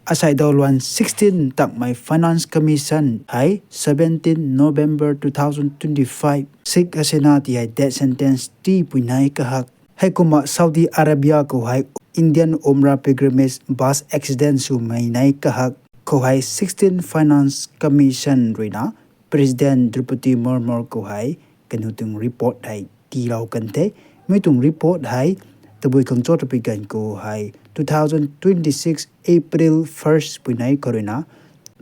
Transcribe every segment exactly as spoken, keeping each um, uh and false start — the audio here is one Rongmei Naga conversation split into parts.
Asei daw luan sixteen takmei Finance Commission hei seventeen November two thousand twenty-five Sheikh Hasina ti hei death sentence tiipui nai kahak. Heikumna Saudi Arabia khou hei Indian Umrah pilgrimage bus accident swmei nai kahak khou hei sixteen Finance Commission ruina President Droupadi Murmu khou hei kaniw tuang report hei tiilou kan the. Mi tuang report hei tabui khang cho twpui ganv khou hei two thousand twenty-six April first pui nai khou ruina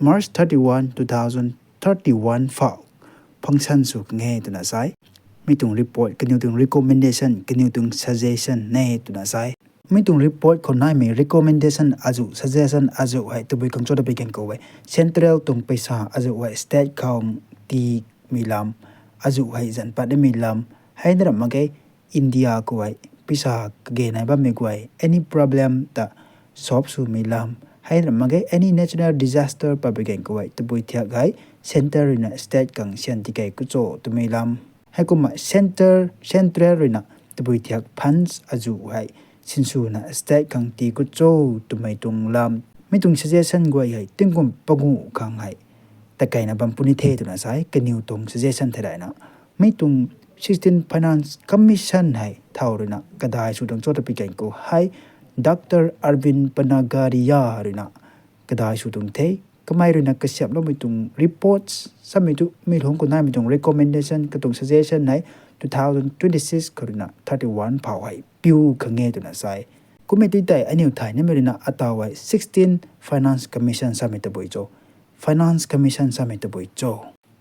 March thirty-one, two thousand thirty-one phou function sw khang e twna sai. Mi tuang report kaniw tuang recommendation, kaniw tuang suggestion ne twna sai. Mi tuang report khou naimei recommendation azuh, suggestion azuh hei tabui khang cho twpui ganv khou hei central tuang paisa azuh hei state khou tiimei lam, azuh hei zanc pat nimei lam, hei na ram mak ge India khou hei paisa kage nai bammei guay any problem ta solve swmei lam, hei na ram mak ge any natural disaster patpui ganv khou hei tabui thiak hei centre ruina state khang syan tikei khou cho twmei lam. Heikumna centre, central ruina tabui thiak funds azuh hei sinswna state khang tii khou cho twmei tuang lam. Mi tuang suggestion guay hei tingkum panguh khang hei takeina bam puni the twna sai, kaniw tuang suggestion thei daina. Mi tuang sixteen Finance Commission hei thow ruina kadai sw tuang cho twpui ganv khou hei Doctor Arvind Panagaria ruina kadai sw tuang the. Kamei ruina kasiamhloumei tuang reports samei tu mi lungc khou naimei tuang recommendation katuang suggestion hei two thousand twenty-six khou ruina thirty-one phou hei piu khang e twna sai. Kummei tei tei aniu thay nimei ruina ataw hei sixteen Finance Commission samei tabui cho. Finance Commission samei tabui cho.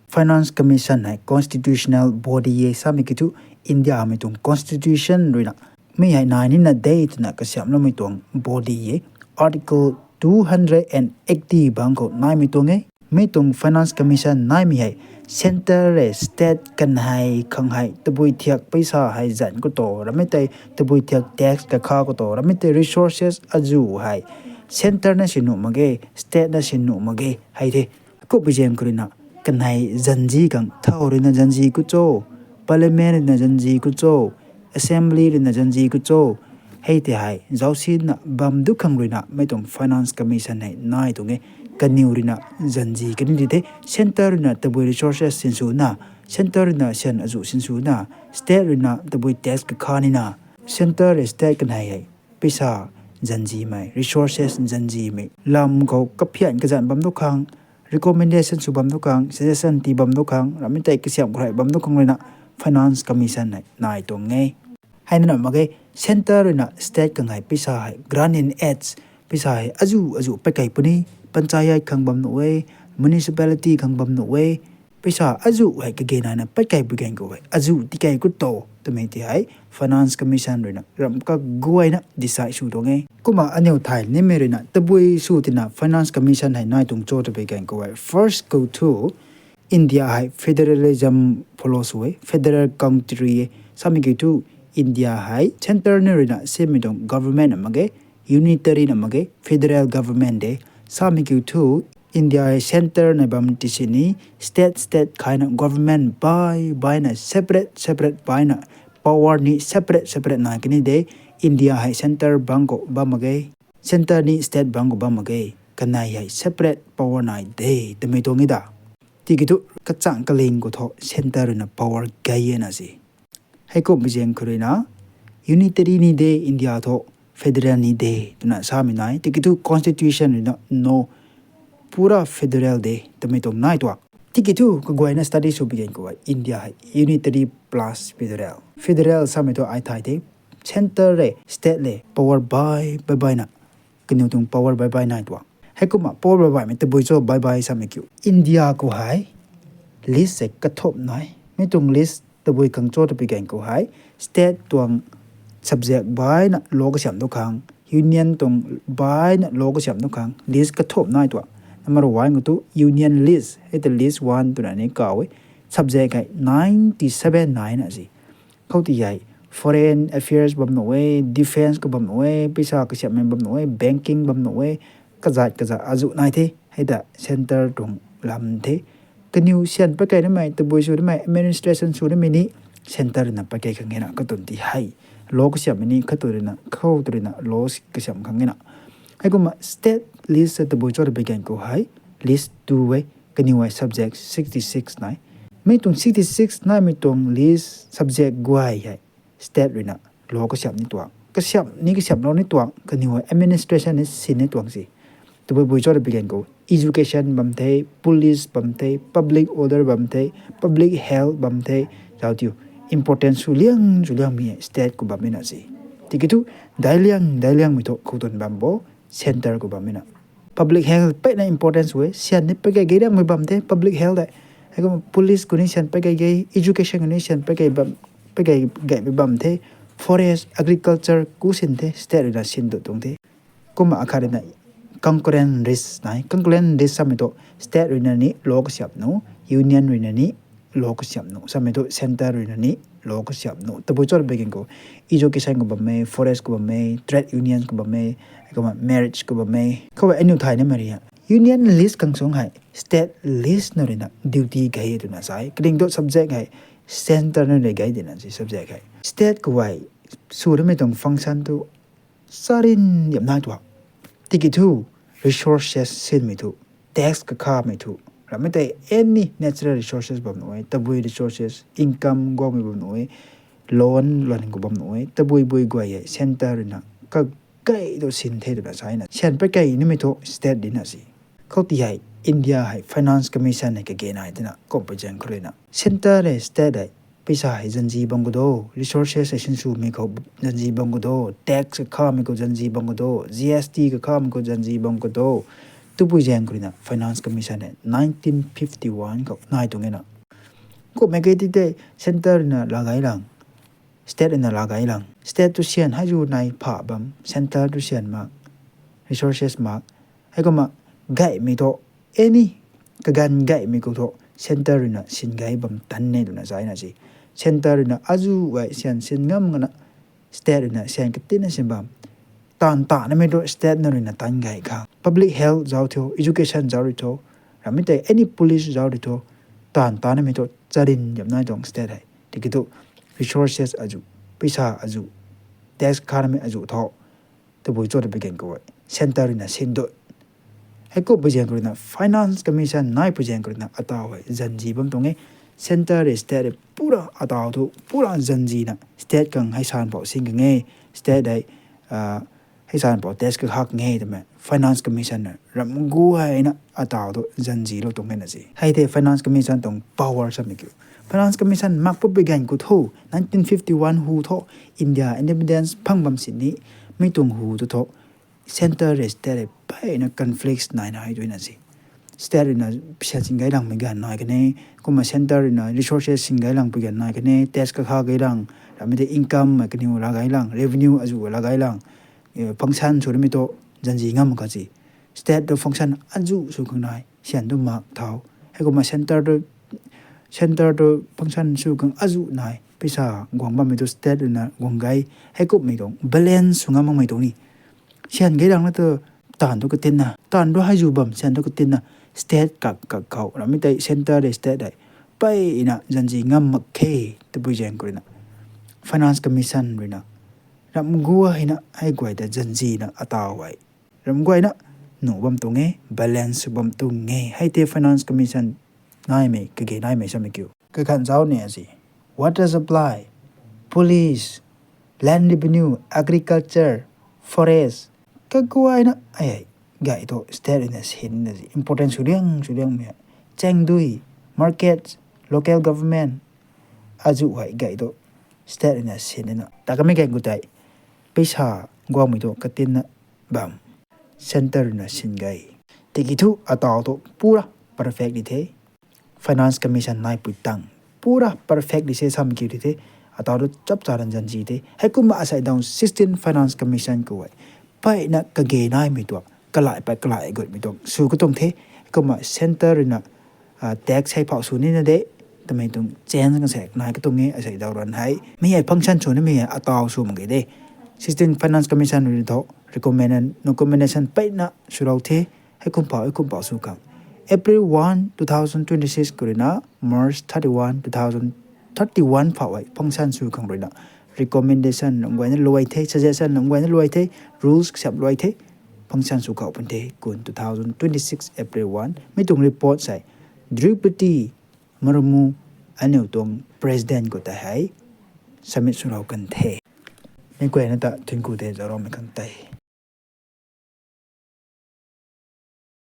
Finance Commission hei constitutional body e samei kiu thu Indiamei tuang constitution ruina mi hei nai nina de twna kasiamhloumei tuang body e. Article two hundred and eighty bang khou naimei tuang e. Mi tuang Finance Commission naimei hei centre le state kanei khang hei tabui thiak paisa hei zanc khou to ramei tei, tabui thiak tax kakha khou to ramei tei resources azuh hei centre na si nuh mak ge, state na si nuh mak ge hei the. Kummei zaeng khou ruina kanei zanzi khang thow ruina zanzi khou cho, Parliament ruina zanzi khou cho, Assembly ruina zanzi khou cho, hei tei hei zausinna bam du khang ruina mi tuang Finance Commission hei nai tuang e. Kaniw ruina zanzi kani di the, centre ruina tabui resources sinswna, centre ruina syan azuh sinswna, state ruina tabui tax kakha nina, centre le state kanei hei paisa zanzimei, resources zanzimei lam khou kaphian kazanc bam du khang, recommendation sw bam du khang, suggestion tii bam du khang, ramei tei kasiamh khou rey bam du khang ruina Finance Commission hei nai tuang e. Hei na ram mak ge centre ruina state khang hei paisa hei grant and aids, paisa hei azuh azuh pat kei puni, panchayat khang bam nuh e, municipality khang bam nuh e, paisa azuh hei kage naina pat kei pui ganv khou hei azuh tikei khou to twmei tei hei Finance Commission ruina ram kaguayna decide sw tuang e. Kumna aniu thay nimei ruina tabui sw tina Finance Commission hei nai tuang cho twpui ganv khou hei first khou thu India hei federalism follow sw e, federal country e. Samei kiu thu India hei centre ni ruina semei tuang government na mak ge, unitary na mak ge, federal government de. Samei kiu thu India hei centre na bam ti sini state state khaina government bai baina separate separate baina power ni separate separate nai kani de. India hei centre bang khou bam mak ge, centre ni state bang khou bam mak ge, kanei hei separate power nai de twmei tuang e da. Tiki thu kachang kaling khou thu centre ruina power gay e na si. Heikumhmei zaeng khou ruina unitary ni de India thu, federal ni de twna samei nai. Tiki thu constitution ruina no, pura federal de twmei tuang nai tuang. Tiki thu kaguayna study sw pui ganv khou hei India hei unitary plus federal. Federal samei thu ai thay the, centre le state le power bai bai baina, kaniw tuang power bai bai nai tuang. Heikumna power bai baimei tabui cho bai bai samei kiu India khou hei list se kathumh nai. Mi tuang list tabui khang cho twpui ganv khou hei state tuang subject baina law kasiamh du khang, union tuang baina law kasiamh du khang list kathumh nai tuang. Number one khou thu union list, hei ta list one twna ni kaw e. Subject hei ninety seven naina si. Khoutei hei foreign affairs bam nuh e, defence khou bam nuh e, paisa kasiamhmei bam nuh e, banking bam nuh e, kazat kazat azuh nai the. Hei ta centre tuang lam the. Kaniw syan pat kei namei, tabui sw namei, administration sw namei ni centre ruina pat kei khang e na, katuang ti hei law kasiamhmei ni khou tu ruina, khou tu ruina law kasiamh khang e na. Heikumna state list sa tabui cho ta bigan khou hei list two e, kaniw hei subject sixty six nai. Mi tuang sixty six naimei tuang list subject guay hei state ruina law kasiamh ni tuang, kasiamh ni kasiamhlou ni tuang, kaniw hei administration ni sin ni tuang si. Tabui bui cho ta bigan khou education bam the, police bam the, public order bam the, public health bam the, zauc tiu importance sw liang sw liangmei state khou bam e na si. Tiki thu daic liang daic liangmei thu khou tun bam bo centre khou bam e na. Public health peyna importance e, syan ni pey key gay liangmei bam the public health e. Heikumna police khou ni syan pey key gay, education khou ni syan pey key bam, pey key gaymei bam the, forest, agriculture khou sin the, state ruina sin du tuang the. Kumna akhat ruina concurrent list nai. Concurrent list samei thu state ruina ni law kasiamh nuh, union ruina ni law kasiamh nuh, samei thu centre ruina ni law kasiamh nuh. Tabui cho ta bigan khou education khou bam e, forest khou bam e, trade union khou bam e, kumna marriage khou bam e. Khou aniu thay nimei ri union list khang sung hei state list na ruina duty gay twna sa e. Kading thu subject hei centre na rui gay dina si subject hei. State khou hei sw nimei tuang function thu charin yamh nai tuang. Tiki thu resources sinmei thu, tax kakhamei thu, ramei tei any natural resources bam nuh e, tabui resources, income guangmei bam nuh e, loan lan khou bam nuh e, tabui bui guay e centre ruina kagay tu sin the twna sa e na. Syan pey key nimei thu state dina si. Khou ti hei India hei Finance Commission hei kage nai tina kumhpui zaeng khou ruina centre e state hei peisa hei zanzi bam khou do, resources hei sinswmei khou zanzi bam khou do, tax kakhamei khou zanzi bam khou do, G S T kakhamei khou zanzi bam khou do. Tabui zaeng khou ruina Finance Commission hei nineteen fifty one khou nai tuang e na. Kumhmei key ti tei centre ruina laa gay lang, state ruina laa gay lang, state tu syan hei zu nai pha bam, centre tu syan mak, resources mak. Heikumna gaymei thu any kaganv gaymei khou thu centre ruina sin gay bam tan e twna sa e na si. Centre ruina azu gay syan sin ngam ngana state ruina syan katinna sin bam, taanv ta nimei thu state na ruina taanv gay khang, public health zauc thu, education zauc rui thu, ramei tei any police zauc rui thu, taanv ta nimei thu charin yamh nai tuang state hei. Tiki thu resources azu, peisa azu, tax kakhamei azu thu tabui cho ta bigan khou centre ruina sin du. Heikumhpui zaeng khou ruina Finance Commission naipui zaeng khou ruina ataw hei zanzi bam tuang e. Centre e state e pura ataw thu pura zanzina state khang hei san pou sin khang e, state hei hei san pou tax kakha khang e twmei Finance Commission na ram guayna ataw thu zanzilou tuang e na si. Hei tei Finance Commission tuang power samei kiu. Finance Commission mak pupui ganv khou thu nineteen fifty one hu thu India independence phang bam sini mi tuang hu tu thu centre e state e peyna conflicts nai nai tu na si. State ruina peisa sin gay langmei ganv nai kan e, kumna centre ruina resources sin gay langpui ganv nai kan e, tax kakha gay lang, ramei tei income mei kaniw laa gay lang, revenue azu laa gay lang, function sw nimei thu zanzi ngam kha si. State tu function azu sw khang nai, syan tu mak thau. Heikumna centre tu function sw khang azu nai, peisa guang bammei tu state ruina guang gay. Heikumhmei tuang balance sw ngam makmei tuang ni syan gay lang na tu, taanv tu katinna, taanv tu hei zu bam syan tu katinna, state kak kak khou ramei tei centre e state hei peyna zanzi ngam mak khe. Tabui zaeng khou ruina Finance Commission ruina ram guayna hei guay ta zanzina ataw hei ram guayna nuh bam tuang e, balance sw bam tuang e. Hei tei Finance Commission naimei kage naimei samei kiu. Kakhan zauc ni a si, water supply, police, land revenue, agriculture, forest, kaguayna hei gay thu state ruina sin na si, important sw liang sw liangmei. Chaengdui, market, local government, azu hei gay thu state ruina sin na. Ta kamei ganv khou tei peisa guangmei thu katinna bam, centre ruina sin gay. Tiki thu ataw thu pura perfect di the. Finance Commission naipui tang pura perfect di se samei kiu di the. Ataw thu chap cha ran zanzi the. Heikumna asei daw sixteen Finance Commission khou hei peyna kage naimei tuang kalai pat kalai gutmei tuang sw katuang the. Heikumna centre ruina tax hei phau sw nina de twmei tuang change kan se nai katuang e. Asei daw ran hei mi hei function sw nimei hei ataw sw mak ge de. Sixteen Finance Commission ruina thu recommendation peyna swlou the. Heikum phau heikum phau sw khang April one, two thousand twenty six khou ruina March thirty one, two thousand thirty one phau hei function sw khang ruina recommendation lam guayna luai the, suggestion lam guayna luai the, rules kasiamh luai the. function sw khou pun the, kun two thousand twenty-six April one. Mi tuang report sei Droupadi Murmu, aniu tuang president khou tei hei submit swlou kan the. Mi guayna ta thunku the, zauroumei khang tei.